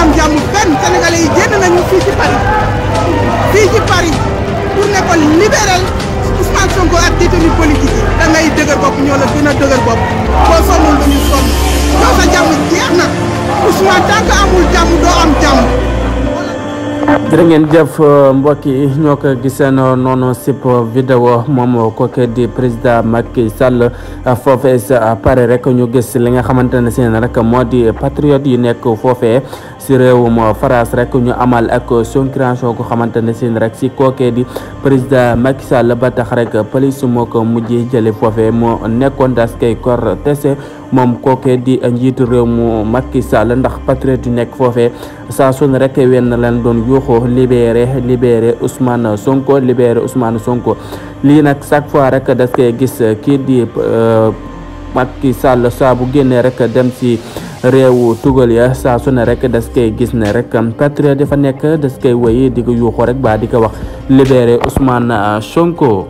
am jàmm benn sénégalais yi génn nañu fii ci Paris pour ne ko libéral Ousmane Sonko ak détenu politique yi da ngay dëgër bopp ñoo la gën a dëgër bopp boo sonnul lu ñu sonn yow sa jàmm jeex na Ousmane tant que amul jàmm doo am jàmm. jërë ngeen jëf mbokk yi ñoo ko gisee noonu sip vidéo moom kooku di président Macky Sall foofee sa pare rek ñu gis li nga xamante ne seen rek moo di patriote yi nekk foofee si réewum France rek ñu amal ak sonkiraation ko xamante ne seen rek si kooku di président Macky Sall ba tax rek police moo ko mujjee jële foofee moo nekkoon das koy kor tese moom kooku di njiitu réew mu Macky Sall ndax patriote yi nekk foofee saa su ne rek wenn leen doon yuuxu libéré Ousmane Sonko lii nag chaque fois rek das koy gis kii di Macky Sall saa bu génnee rek dem ci réewu tugal ya saa su ne rek das koy gis ne rek patriote dafa nekk das koy wéy di ko yuuxu rek ba di ko wax libéré Ousmane Sonko.